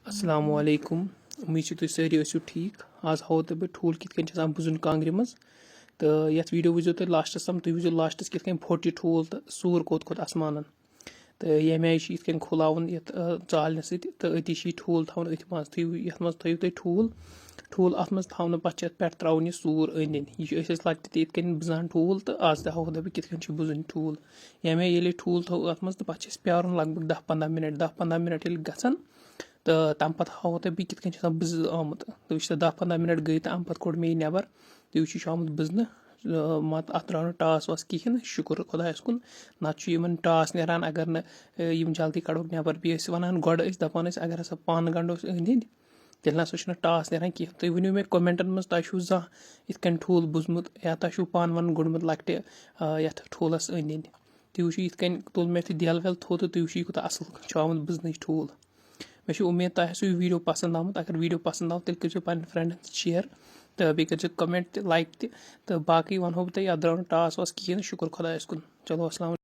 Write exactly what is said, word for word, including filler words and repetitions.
السلام علیکم، امید چھِ تُہۍ سٲری ٲسِو ٹھیٖک۔ آز ہاوو تۄہہِ بہٕ ٹھوٗل کِتھ کٔنۍ چھِ آسان بُزُن کانٛگرِ منٛز۔ تہٕ یَتھ ویٖڈیو وٕچھزیو تُہۍ لاسٹَس تام، تُہۍ وٕچھزیو لاسٹَس کِتھ کٔنۍ پھوٚٹ یہِ ٹھوٗل تہٕ سوٗر کوٚت کوٚت آسمانَن۔ تہٕ ییٚمہِ آیہِ چھِ یِتھ کٔنۍ کھُلاوُن یَتھ، آ، ژالنہِ سۭتۍ، تہٕ أتی چھِ یہِ ٹھوٗل تھاوُن أتھۍ منٛز۔ تُہۍ، یَتھ منٛز تھٲیِو تُہۍ ٹھوٗل، ٹھوٗل اَتھ منٛز تھاونہٕ پَتہٕ چھِ اَتھ پٮ۪ٹھ ترٛاوُن یہِ سوٗر أنٛدۍ أنٛدۍ۔ یہِ چھِ أسۍ ٲسۍ لۄکٹہِ تہِ یِتھ کٔنۍ بُزان ٹھوٗل، تہٕ آز تہِ ہاوو تۄہہِ بہٕ کِتھ کٔنۍ چھِ بُزٕنۍ ٹھوٗل۔ ییٚمہِ آیہِ ییٚلہِ یہِ ٹھوٗل تھاوو اَتھ منٛز، تہٕ پَتہٕ چھِ اَسہِ پیارُن لگ بگ دَہ پنٛداہ مِنَٹ۔ دَہ پنٛداہ مِنَٹ ییٚلہِ گژھن، تہٕ تَمہِ پَتہٕ ہاوو تۄہہِ بہٕ کِتھ کٔنۍ چھِ آسان بُزِتھ آمُت۔ تُہۍ وٕچھِو، دَہ پنٛداہ مِنَٹ گٔے تہٕ اَمہِ پَتہٕ کوٚڑ مےٚ یہِ نٮ۪بَر۔ تُہۍ وٕچھِو، یہِ چھُ آمُت بُزنہٕ، آ، مَت-، اَتھ درٛاو نہٕ ٹاس واس کِہیٖنۍ، شُکُر خۄدایَس کُن۔ نَتہٕ چھُ یِمَن ٹاس نیران، اگر نہٕ، آ، یِم جلدی کَڑوکھ نٮ۪بَر۔ بیٚیہِ ٲسۍ وَنان گۄڈٕ، ٲسۍ دَپان ٲسۍ، اگر ہسا پَن گَنٛڈو أسۍ أنٛدۍ أنٛدۍ، تیٚلہِ نہ سا چھُنہٕ ٹاس نیران کینٛہہ۔ تُہۍ ؤنِو مےٚ کَمٮ۪نٛٹَن منٛز، تۄہہِ چھُو زانٛہہ یِتھ کٔنۍ ٹھوٗل بُزمُت یا تۄہہِ چھُو پَن وَن گوٚنٛڈمُت لۄکٹہِ، آ، یَتھ ٹھوٗلَس أنٛدۍ أنٛدۍ؟ تُہۍ وٕچھِو، یِتھ کٔنۍ تُل مےٚ اَتھ یہِ دٮ۪ل وٮ۪ل تھوٚد تہٕ تُہۍ وٕچھِو، یہِ کوٗتاہ اَصٕل چھُ آمُت بُزنٕچ ٹھوٗل۔ مےٚ چھِ اُمید تۄہہِ آسِوٕ یہِ ویٖڈیو پَسنٛد آمُت۔ اگر ویٖڈیو پَسنٛد آو، تیٚلہِ کٔرۍزیو پنٛنٮ۪ن فرٛٮ۪نٛڈَن سۭتۍ شِیَر تہٕ بیٚیہِ کٔرۍزیو کَمٮ۪نٛٹ تہِ، لایِک تہِ۔ تہٕ باقٕے وَنہو بہٕ تۄہہِ، یَتھ درٛاو نہٕ ٹاس واس کِہیٖنۍ۔ شُکُر خۄدایَس کُن۔ چلو، السلام علیکم۔